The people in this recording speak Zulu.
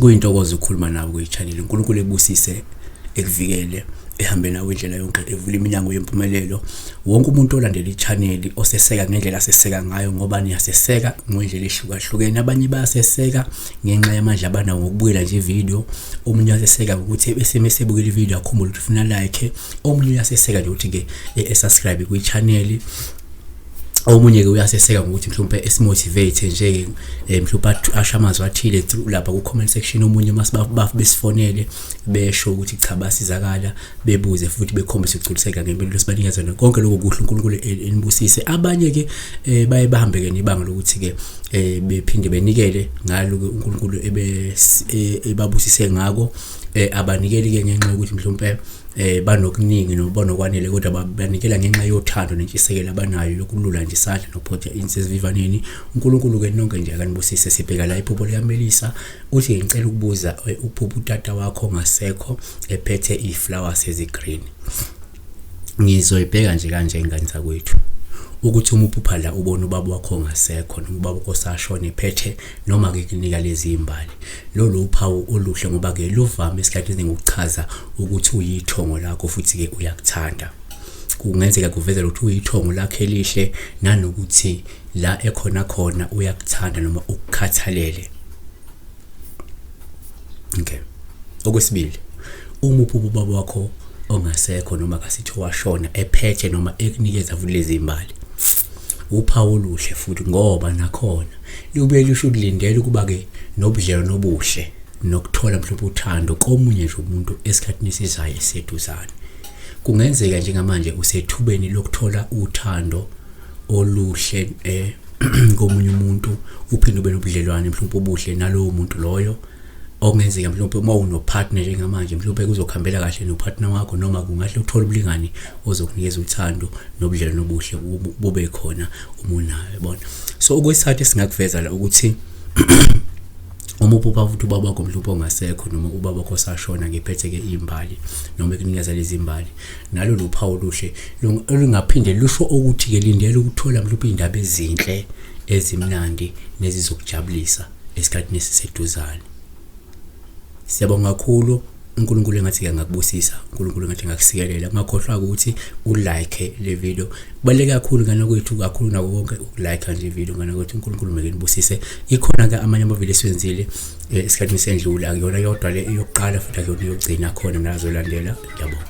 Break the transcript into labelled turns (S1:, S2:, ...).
S1: Kuyintokozo ukukhuluma nawe kwi-channel. uNkulunkulu ekubusise, ekuvikele, ehambe nawe indlela yonke, evule iminyango yempumelelo. Wonke umuntu olandela i-channel oseseka ngendlela aseseka ngayo, ngoba niyaseseka ngendlela ehlukahlukene. Abanye bayaseseka ngenxa yamandla abanawo ngokubukela nje ivideo, omunye uyaseseka ngokuthi bese mesebukela ivideo akhumbule ukuthi ufuna like, omunye uyaseseka nje ukuthi-ke esubscribe kwi-channel, omunye ke uyaseseka ngokuthi mhlawumbe esimotivate nje mhlawumbe asho amazwi athile through lapha ku comment section. Omunye besifonele besho ukuthi cha basizakala, bebuze futhi bekhombise ukugculiseka ngempilo esibanikeza yona. Konke lokho kuhle, uNkulunkulu enibusise. Abanye ke baye bahambe ke nebanga lokuthi ke bephinde benikele ngalo ke uNkulunkulu ebabusise ngako. Abanikeli ke ngenxa yokuthi mhlawumbe banokuningi noma banokwanele, kodwa banikela ngenxa yothando nentshisekelo abanayo yokulula nje isandla nokuphotha insizivivaneni. uNkulunkulu ke nonke nje akanibusise. Sibheka la iphupho likaMelisa, uthi ngicela ukubuza, uphupha utata wakho ngasekho ephethe iflowers ezigreen. Ngizoyibheka nje kanje ingane zakwethu, ukuthi uma uphupha la ubona ubaba wakho ngasekho noma ubaba wakho osashona ephethe noma ke kunika lezi imbali, lolu uphawu oluhle ngoba ke luvame esikhathini esiningi ukuchaza ukuthi uyithongo lakho futhi ke uyakuthanda. Kungenzeka kuvezela ukuthi uyithongo lakhe elihle nanokuthi la ekhona khona uyakuthanda noma ukukhathalele. Okay. Okwesibili, uma uphupha ubaba wakho ongasekho noma kasithi washona ephethe noma ekunikeza futhi lezi imbali, uphawu oluhle futhi ngoba nakhona libuye lisho ukulindela ukuba ke nobudlelwano obuhle nokuthola mhlawumbe uthando komunye nje umuntu esikhathini esizayo eseduzane. Kungenzeka njengamanje usethubeni lokuthola uthando oluhle komunye umuntu, uphinde ube nobudlelwane mhlawumbe obuhle nalowo muntu loyo. Okungenzeka mhlawumbe uma unopartner njengamanje mhlawumbe kuzokuhambela kahle nopartner wakho, noma kungahle uthole umlingani ozokunikeza uthando nobudlelwane obuhle bube khona uma unayo, yabona. So okwesithathu esingakuveza la ukuthi uma uphupha futhi ubaba wakho mhlawumbe ongasekho noma ubaba wakho osashona ngephethe-ke iy'mbali noma ekunikeza lezi mbali, nalolu phawu oluhle olungaphinde lusho ukuthi-ke lindela ukuthola mhlawumbe iy'ndaba ezinhle ezimnandi nezizokujabulisa esikhathini esiseduzane. Siyabonga kakhulu, uNkulunkulu engathi-ke angakubusisa, uNkulunkulu engathi angakusikelela. Ungakhohlwa ukuthi ulike le video, kubaluleke kakhulu ngane kwethu, kakhulu nako konke ukulike nje video ngane kwethu. uNkulunkulu meke nibusise. Ikhona-ke amanye amavidiyo esiwenzile esikhathini sendlule, akuyona yodwa le eyokuqala futhi akuyona eyokugcina, khona nazolandela. Ngiyabonga.